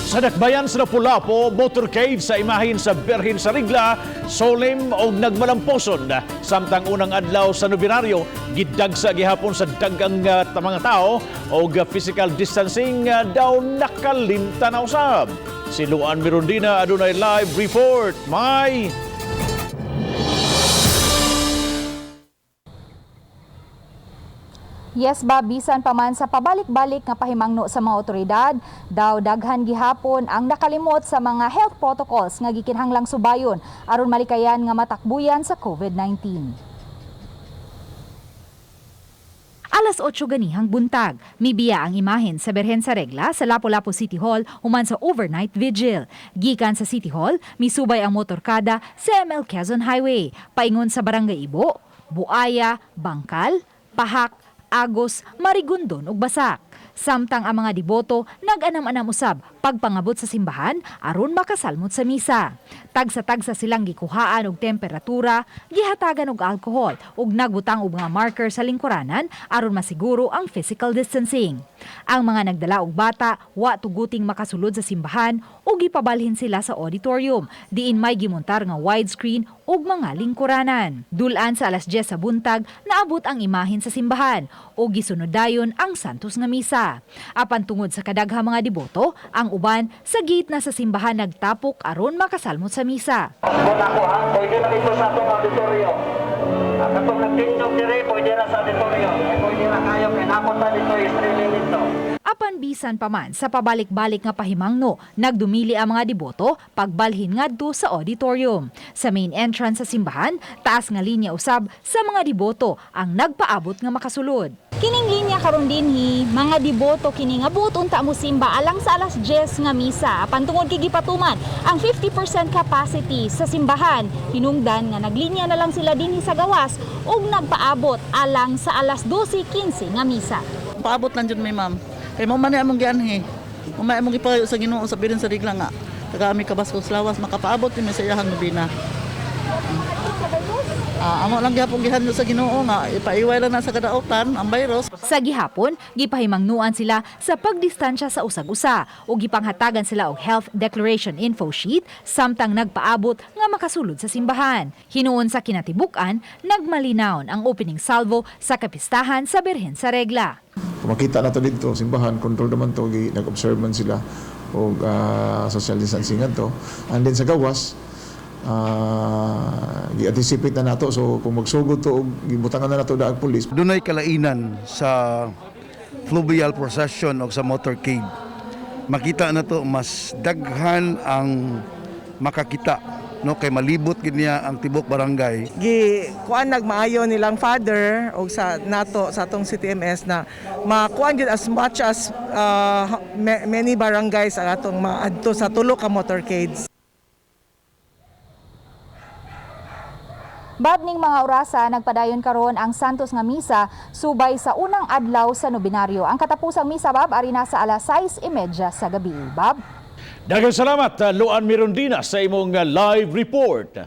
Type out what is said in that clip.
Sa dakbayan sa Lapu-Lapu, motorcade sa imahin sa Birhen sa Regla, solemn og nagmalamposon. Samtang unang adlaw sa nobenaryo, gidagsa gihapon sa daghang mga tao og physical distancing daw nakalimtan na usab. Si Luan Mirondina adunay live report. May Yes ba, bisan pa man sa pabalik-balik nga pahimangno sa mga otoridad, daw daghan gihapon ang nakalimot sa mga health protocols nga gikinahanglang subayon aron malikayan nga matakbuyan sa COVID-19. Alas 8 ganihang buntag, mibiya ang imahen sa Birhen sa Regla sa Lapu-Lapu City Hall human sa overnight vigil. Gikan sa City Hall, misubay ang motorkada sa ML Quezon Highway, paingon sa Barangay Ibo, Buaya, Bangkal, Pahak, Agos, Marigondon ug Basak. Samtang ang mga deboto nag-anam-anam usab pagpangabot sa simbahan aron makasalmot sa misa. Tagsa-tagsa silang gikuhaan og temperatura, gihatagan og alkohol ug nagbutang og mga marker sa lingkuranan aron masiguro ang physical distancing. Ang mga nagdala og bata wa tuguting makasulod sa simbahan ug gipabalhin sila sa auditorium diin may gimontar nga widescreen ug mga lingkuranan. Dulan sa alas 10 sa buntag naabot ang imahen sa simbahan ug gisunod dayon ang Santos nga misa. Apan tungod sa kadaghang mga deboto, ang uban sa gate na sa simbahan nagtapok aron makasalmot sa misa. Kung ako ha, pwede na dito sa atong auditoryo. Katong nagtindog dire, pwede na sa auditoryo. Ay, pwede na kayo, kay napunta dito, streaming dito. Apan bisan pa man sa pabalik-balik nga pahimangno, nagdumili ang mga deboto pagbalhin ngadto sa auditorium. Sa main entrance sa simbahan, taas nga linya usab sa mga deboto ang nagpaabot nga makasulod. Kining linya karon dinhi, mga deboto kini nga buot unta mo simba alang sa alas 10 nga misa. Apan tungod kay gipatuman ang 50% capacity sa simbahan, hinungdan nga naglinya na lang sila dinhi sa gawas ug nagpaabot alang sa alas 12:15 nga misa. Paabot lang jud mi, ma'am. Kay mo man ni among gianhi. Mo man among gipayo sa Ginoo sa Birhen sa Regla nga. Taga ami kabaskog sa lawas makapaabot mi sa iyahang nobina. Amo lang gihapon gihanyo sa Ginoo nga ipaiway lang na sa kadautan ang virus. Sa gihapon, gipahimangnuan sila sa pagdistansya sa usag-usa ug gipanghatagan sila og health declaration info sheet samtang nagpaabot nga makasulod sa simbahan. Hinuon sa kinatibuk-an, nagmalinawon ang opening salvo sa kapistahan sa Birhen sa Regla. Kung makita na to dito, simbahan, control naman to, nag-observe man sila og social distancing to. And then sa gawas, gi-anticipate na nato. So kung magsugod to, og gibutangan na nato daag pulis. Dunay kalainan sa fluvial procession o sa motorcade. Makita na to mas daghan ang makakita, no, kay malibot gid niya ang tibok barangay. Gi kuan nagmaayo nilang father og sa nato sa atong CTMS na makuan gyud as much as many barangays ang atong maadto sa tulo ka motorcades. Bab ning mga orasa, nagpadayon karon ang Santos nga misa subay sa unang adlaw sa nobinaryo. Ang katapusang misa, Bab, ari na sa alas 6:30 sa gabi. Bab? Daghang salamat, Luan Mirondina, sa imong live report.